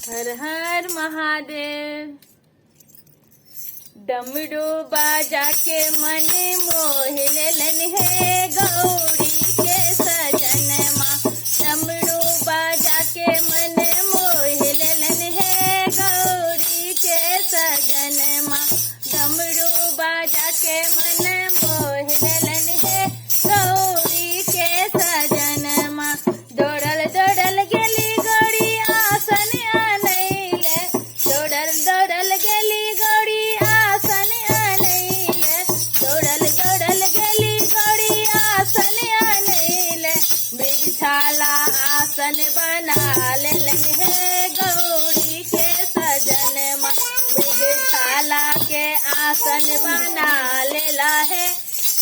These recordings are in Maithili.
हर हर महादेव। डमरू बाजा के मन मोह लेलन हे गौरी के सजन माँ। डमरू बाजा के मन मोह लेलन हे गौरी के सजन माँ। डमरू बाजा के मन मोह लेलन हे गौरी के सजन माँ। दौड़ल दौड़ल गेली गौरी आसन आनैले। दौड़ल दौड़ल गेली गौरी आसन आनैले। दौड़ल दौड़ल गेली गौरी आसन आनैले। मृगछाला आसन बना लेलन हे गौरी के सजन माँ। मृगछाला के आसन बना लेला है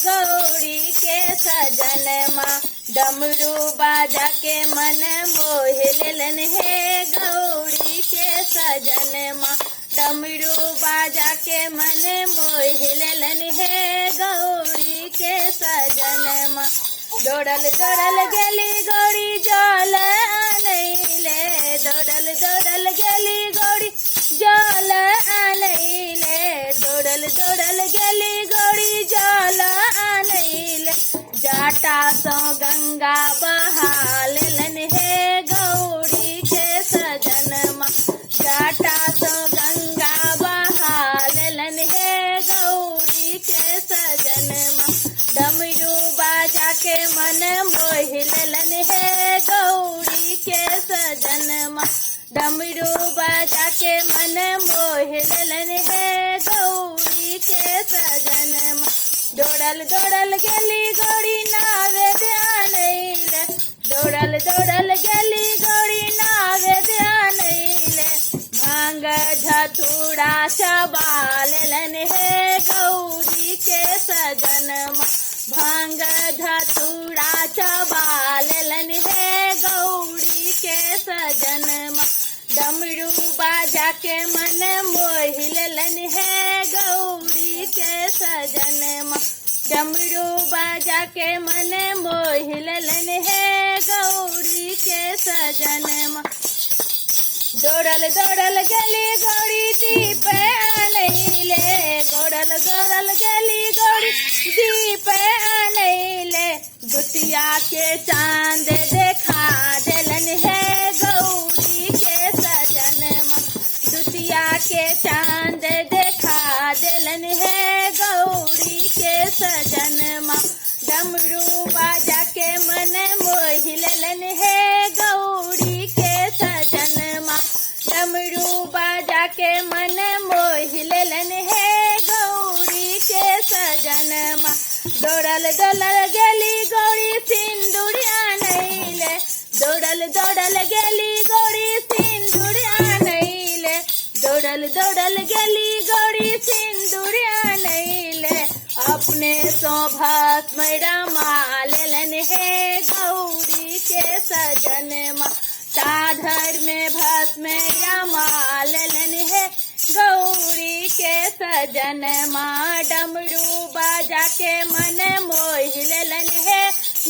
गौरी के सजन माँ। डमरू बाजा के मन मोह लेलन हे गौरी के सजन माँ। डमरू बाजा के मन मोह लेलन हे गौरी के सजन माँ। दौड़ल दौड़ल गेली गौरी जल आनैले। दौड़ल दौड़ल गेली गौरी जल आनैले। दौड़ल दौड़ल गेली गौरी जल आनैले। जाटा सो गंगा बहा लेलन हे गौरी के सजन माँ। जाटा सो गंगा बहा लेलन हे गौरी के सजन माँ। डमरू बाजा के मन मोह लेलन हे गौरी के सजन माँ। डमरू बाजा के मन मोह लेलन हे गौरी के सजन माँ। दौड़ल दौड़ल गेली गौरी नावे ध्यानैले। दौड़ल दौड़ल गेली गौरी नावे ध्यानैले। भांग धतूरा चबा लेलन हे गौरी के सजन माँ। भांग धतूरा चबा लेलन हे गौरी के सजन माँ। डमरू बाजा के मन मोह लेलन हे गौरी के सजन माँ। डमरू बाजा के मन मोह लेलन हे गौरी के सजन माँ। दौड़ल दौड़ल गेली गौरी दीप आनैले। दौड़ल दौड़ल गेली गौरी दीप आनैले। दुतिया के चांद देखा देलन हे गौरी के सजन माँ। दुतिया के चांद देखा देलन हे गौरी के सजन माँ। डमरू बाजा के मन मोह लेलन हे गौरी के सजन माँ। डमरू बाजा के मन मोह लेलन हे गौरी के सजन माँ। दौड़ल दौड़ल गेली गौरी सिंदूर आनैले। दौड़ल दौड़ल गेली गौरी सिंदूर आनैले। दौड़ल दौड़ल गेली गौरी सिंदूर आनैले। अपने सौभास्म रमा लेलन हे गौरी के सजन माँ। साधर में भस्म रमा लेलन हे गौरी के सजन माँ। डमरू बाजा के मन मोह लेलन हे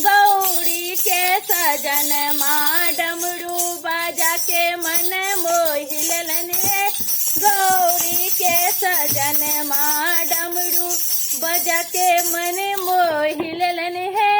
गौरी के सजन माँ। डमरू बाजा के मन मोह लेलन हे गौरी के सजन माँ। डमरू बजा के मन मोह लेलन हे